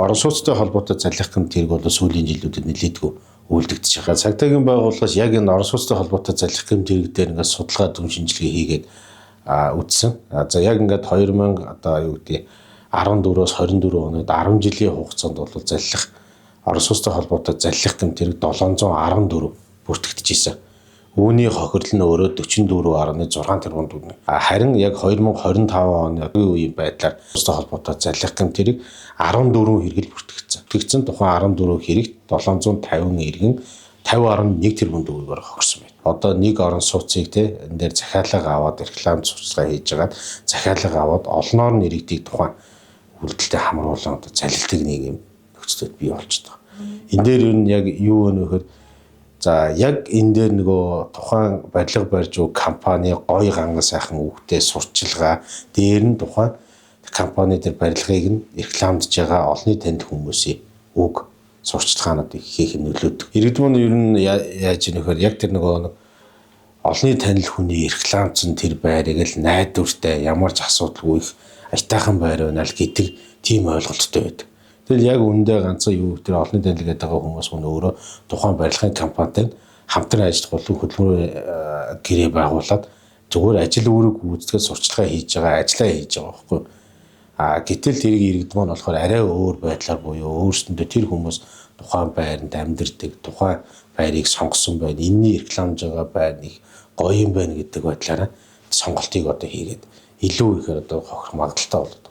Орон сууцтай холбоотой заллих гэмт хэрэг бол сүүлийн жилүүдэд нэлээдгүй үйлдэгдэж байгаа. Цагдаагийн байгууллагаас яг энэ орон сууцтай холбоотой заллих гэмт хэрэг дээр ингээд судалгаа дүн шинжилгээ хийгээд үзсэн. За яг ингээд 2000 одоо юу гэдэг 14-өөс 24 онд 10 жилийн хугацаанд бол заллих орон сууцтай холбоотой заллих гэмт хэрэг 714 бүртгэгдэж исэн. Үүний хохирол нь өөрөө 44.6 тэрбум төгрөг. Харин яг 2025 оны үеийн байдлаар сууцтай холбоотой заллих гэмт хэрэг 14 хэрэгэл бүртгэгдсэн. Бүртгэгдсэн тухайн 14 хэрэгт 750 иргэн 50.1 тэрбум төгрөгөөр хохирсон байна. Одоо нэг орон сууцыг те энэ дээр захиалга аваад реклам цуцлага хийж байгаад захиалга аваад олноор нь иргэдийг тухайн үйлдэлтэй хамруулан одоо залилдаг нэг юм нөхцөлд бий болчихдог. Энэ дээр юу нь яг юу вэ нөхөр, за яг энэ дээр нөгөө тухайн барилга барьж буй компани гоё ганган сайхан үгтэй сурчилгаа дээр нь тухайн компани дээр барилгыг нь рекламдж байгаа олонний танил хүмүүсийн үг сурчлагаануудыг хийх нь нөлөөдөг. Иргэд маань ер нь яаж нөхөр яг тэр нөгөө нэг олонний танил хүний рекламцсан тэр байрыг л найдвартай ямар ч асуудалгүй их аятайхан байр байна л гэдэг тийм ойлголттой байдаг. Тэгэл яг үүндээ ганцхан юу тэр олонний танил гэдэг байгаа хүмүүс мөн өөрөө тухайн барилгын компанитай хамтран ажиллах болон хөдөлмөрийн гэрээ байгуулад зүгээр ажил үүрэг гүйцэтгэж сурчлагаа хийж байгаа, ажиллаа хийж байгаа байхгүй. А гэтэл тэрийг иргэд маань болохоор арай өөр байдлаар буюу өөрсөндөө тэр хүмүүс тухайн байранд амьдардаг, тухайн байрыг сонгосон байна, энэний рекламж байгаа байр нэг гоё юм байна гэдэг байдлаараа сонголтыг одоо хийгээд илүү ихээр одоо хохирох магадлалтай болоод.